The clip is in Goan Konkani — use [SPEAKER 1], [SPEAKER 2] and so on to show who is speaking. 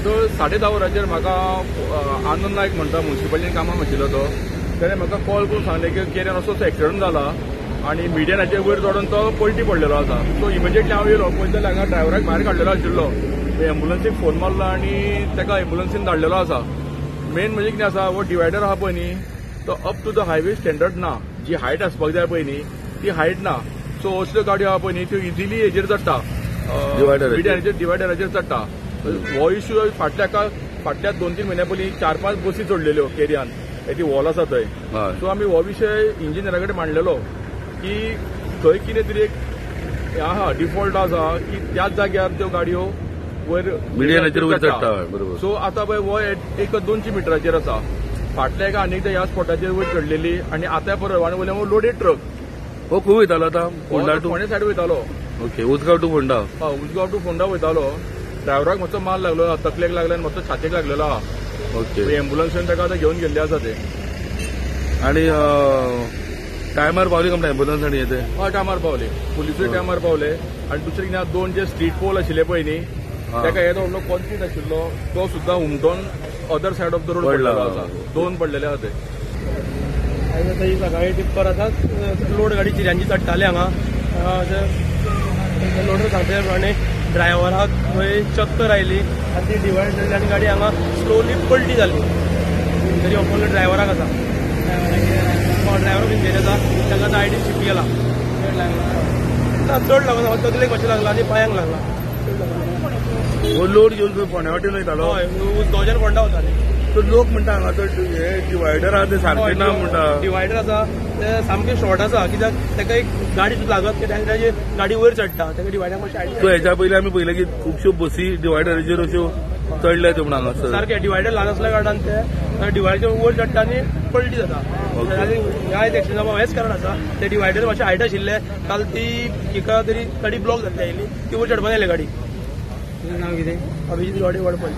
[SPEAKER 1] जवळ 10:30 वरांचेर म्हाका आनंद नायक म्हणटा, मुन्सिपालिटीन कामाक आशिल्लो तो, तेणें म्हाका कॉल करून सांगलें की केऱ्यान असोच एक्सिडंट जाला आनी मिडियनाचेर वयर चडून तो पलटी पडलेलो आसा. सो इमिजिएटली हांव येयलो, पळयत जाल्यार हांगा ड्रायव्हराक भायर काडलेलो आशिल्लो. एम्बुलन्सीक फोन मारलो आनी ताका एम्बुलन्सीन धाडलेलो आसा. मेन म्हणजे कितें आसा, हो डिवायडर आहा पळय न्ही, तो up to the highway standard ना. जी हायट आसपाक जाय पळय न्ही ती हायट ना. सो असल्यो गाडयो आहा पळय न्ही त्यो इजिली हेजेर चडटा, मिडियनाचेर डिवायडराचेर चडटा. हो इश्यू फाटल्या 2-3 म्हयन्या पयलीं 4-5 बसी चडलेल्यो केरयान, ती वॉल आसा थंय. सो आमी हो विशय इंजिनियरा कडेन मांडलेलो की थंय कितें तरी एक आहा डिफॉल्ट आसा की त्याच जाग्यार त्यो गाडयो वयर
[SPEAKER 2] मिडियनाचेर वयर चडटा.
[SPEAKER 1] सो आतां पळय हो एक 200 मिटराचेर आसा. फाटल्या एका आनी एकदां ह्या स्पॉटाचेर वयर चडलेली आनी आतां परत आनी वयल्यान लोडेड ट्रक.
[SPEAKER 2] हो खंय वयतालो आतां? फोंडा टू
[SPEAKER 1] फोंडे सायड वयतालो.
[SPEAKER 2] Okay, Ujgaon to Ponda.
[SPEAKER 1] हय, उजगांव टू फोंडा वयतालो. ड्रायव्हराक मातसो माल लागलो, तकलेक लागलो आनी मातसो छातयेक लागलेलो आहा.
[SPEAKER 2] ओके,
[SPEAKER 1] एम्बुलन्सीन ताका आतां घेवन गेल्ले आसा ते.
[SPEAKER 2] आनी टायमार पावली कंप्लेन एम्बुलन्स आनी येते?
[SPEAKER 1] हय, टायमार पावले, पुलिसूय टायमार पावले. आनी दुसरें कितें, 2 जे स्ट्रीट पोल आशिल्ले पळय न्ही, ताका येदो व्हडलो कॉन्क्रीट आशिल्लो तो सुद्दां हुमटोन other side of the road पडलेलो आसा. 2 पडलेले आसा ते.
[SPEAKER 3] आयज सकाळी टिप्पर आतां लोड गाडी चिऱ्यांची चडटाली हांगा. लोडर सांगता प्रमाणे ड्रायव्हराक थंय चक्कर आयली आनी ती डिवायड जाली आनी गाडी हांगा स्लोली पलटी जाली. तरी ओपन ड्रायव्हराक आसा, ड्रायव्हर इंजरी आसा, ताका आतां आयडी शिफ्ट केला. ना चड लागना, तकलेक मातशें लागला आनी पांयांक लागला.
[SPEAKER 2] हो लोड घेवन फोंड्या वाटेन वयतालो?
[SPEAKER 3] हय, उजगांवच्यान फोंडा वताले.
[SPEAKER 2] तो लोक म्हणटा हांगा तो हे डिवायडर आहा ते सारकें ना म्हणटा.
[SPEAKER 3] डिवायडर आसा ते सामकें शॉर्ट आसा, कित्याक ताका एक गाडी सुद्दां लागत की ताजी गाडी वयर चडटा, ताका डिवायडर मातशें.
[SPEAKER 2] सो हेच्या पयलीं आमी पळयलें की खुबश्यो बसी डिवायडराचेर अश्यो चडल्या त्यो म्हणून हांगासर.
[SPEAKER 3] सारकें डिवायडर ल्हान आसल्या कारणान ते डिवायडर वयर चडटा आनी पलटी जाता. आनी ह्या एक्सिडंट जावपाक हेंच कारण आसा, ते डिवायडर मातशें हायट आशिल्ले. काल ती एका तरी गाडी ब्लॉक जाल्ली आयली, ती वयर चडपाक आयली गाडी.
[SPEAKER 4] नाव कितें?
[SPEAKER 3] अभिजीत गावडे वडपण.